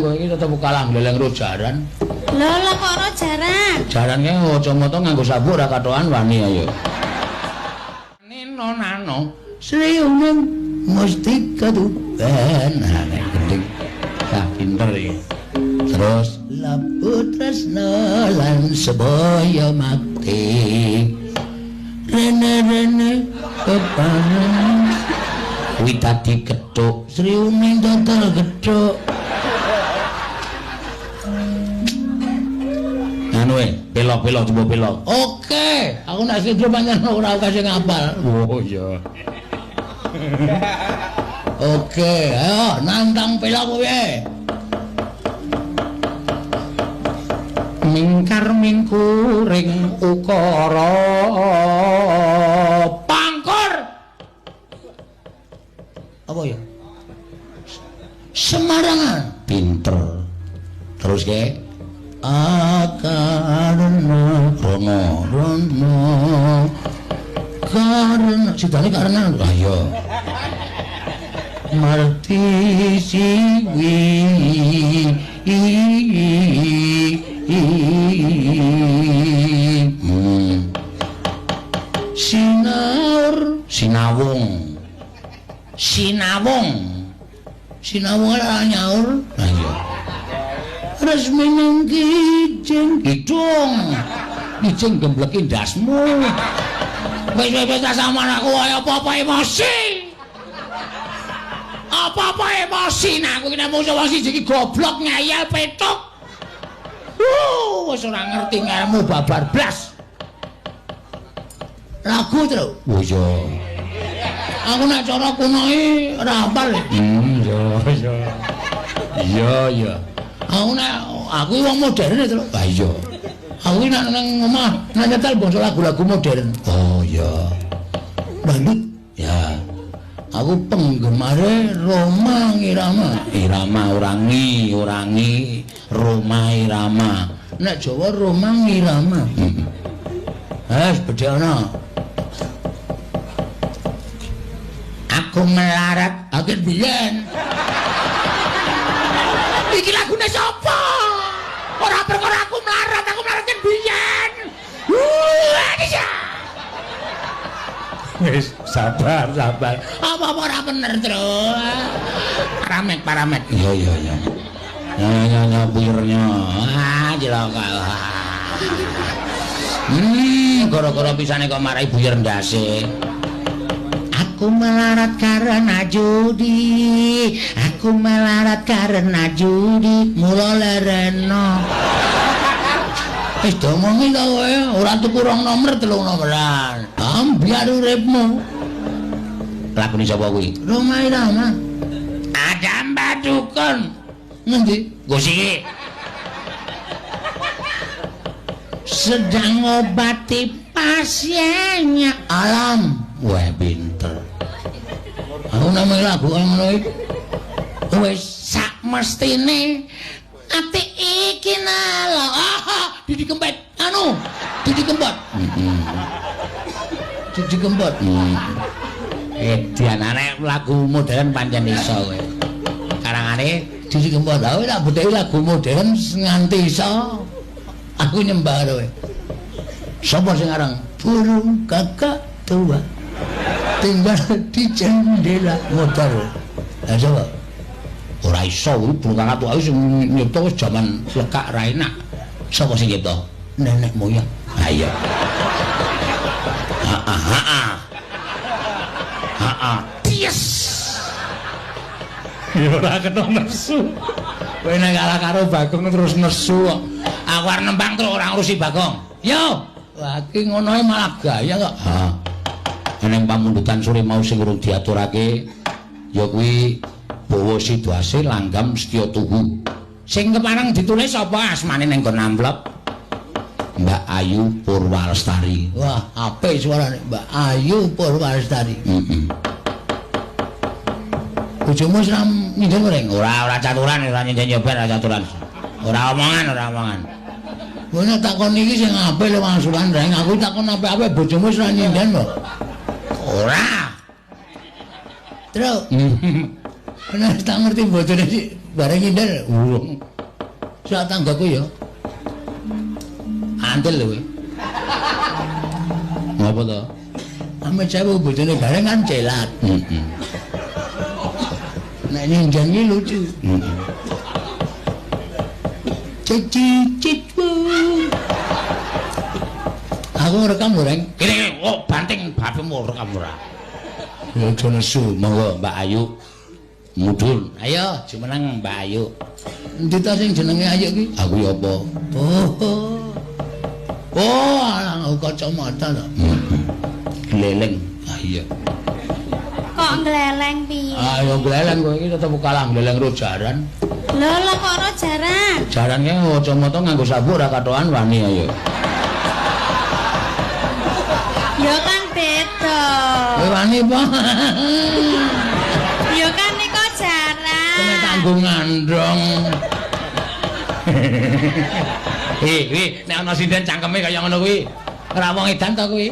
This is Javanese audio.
Kowe iki tetep kalah gleleng ro jaran. Lho lho kok ro jaran? Jaran ki kacamata nganggo sabuk ora katokan wani ayo. Nino nano Sri Uning Mustika Tuban. Nah, nek gending. Lah pinter iki. Terus labu tresna lan sebaya makti. Rene-rene kepareng kuwi dadi gethuk. Sri Uning dodol gethuk. Anu pelok-pelok coba pelok. Oke, aku nek slendro pancen ora akeh sing ngapal. Oh iya. Oke, ayo nantang pelok kowe. Mingkar mingkuring ukara pangkur. Apa ya? Semarangan. Pinter. Terus ke akarena rono rono karena sidane karena ayo marti siwi sinaur sinawung sinawung sinawung ora nyaur ayo resmi nang kijing kidung kijing gembleki ndasmu wis wis sampean aku kaya apa-apa emosi apa-apa emosi nah aku iki nek musuh wong siji iki goblok ngeyel petuk wis ora ngerti ngelmu babar blas lagu tru oh iya aku nek cara kuno iki ora hafal iya iya iya iya aku nek aku wong modern to lho. Ha iya. Aku nek nang omah nek nyetel bangsa lagu-lagu modern. Oh iya. Dangdut. Ya. Aku penggemare Rhoma Irama. Irama ora ngi, ora ngi, Rhoma Irama. Nek Jawa Rhoma Irama. Wes bedhekana. Aku melarat akhir biyen. Iki lagune sapa? Ora perkara aku melarat kan biyen. Wis sabar, sabar. Apa-apa ora bener, Tru. Paramek, paramek. Iya, iya, iya. Ya, ya, ya, buyurnya. Ah, cilaka. Gara-gara pisane kok marai buyur ndase. Aku melarat karena judi, aku melarat karena judi, mula lereno. Wis diomongi ta kowe, ora tuku rong nomor, telung nomoran. Ambyar uripmu. Lagune sapa kuwi? Rhoma Irama. Ada Mbak Dukun. Ngendi? Nggo siki. Sedang ngobati pasiennya. Alam. Wah, pinter. Aku namanya lagu ngono iki. Wis sak mestine ati iki nalo. Ah, Didi Kempet. Anu, Didi Kempot. Didi Kempot. Edian arek lagu modern pancen iso kowe. Karangane Didi Kempot. Lah kowe tak bedheki lagu modern nganti iso. Aku nyembah kowe. Sapa sing aran? Burung kakak tua. Tinggal di jendela motor. Lah sapa? Ora iso kuwi burung kakak tua sing nyipta wis jaman lekak ra enak. Sapa sing nyipta? Nenek moyang. Ha iya. Ha ha. Ha ha. Yes. Ya ora kena nesu. Kowe nek kalah karo Bagong terus nesu kok. Aku arep nembang terus ora ngurusi Bagong. Yo. Wah iki ngono malah gaya kok. Ha. Ning pamundutan sore mau sing urung diaturake ya kuwi Bawa Sidoase langgam setya tuhu. Sing kepareng ditulis apa asmane ning nggon amplop? Mbak Ayu Purwalestari. Wah, apik suarane Mbak Ayu Purwalestari. Heeh. Bojomu wis ra nyinden kowe? Ora, ora caturan, ora nyinden nyoba, ora caturan. Ora omongan, ora omongan. Kowe nek takon iki sing apik lho wangsulan, Reng. Aku takon apik-apik bojomu wis ra nyinden kok. Ora. Truk. Nek tak ngerti bojone Bareng nyindel urung. Sak tanggaku ya. Antil lho kowe. Ngapa to? Amit sewu bojone Gareng kan celat. Heeh. Nek nyinden iki lucu. Heeh. Cici cicu. Aku rekam lho, Reng. Kene kene, oh banting bapemu rekam ora. Ya aja nesu, monggo Mbak Ayu. Mudhun. Ayo jumeneng Mbak Ayu. Endi ta sing jenenge Ayu iki? Aku ya apa? Oh. Oh, alah kacamata to. Gleleng. Ah iya. Kok ngleleng piye? Ayo gleleng kowe iki tetep kalah gleleng karo jaran. Lho lah kok ora jaran? Jaran ki kacamata nganggo sabuk ora katokan wani ayo. Ya kan beda. Kowe wani apa? Ya kan nika jaran. Kena tanggung ngandong. Wi, nek ana sinden cangkeme kaya ngono kuwi. Ora wong edan to kuwi?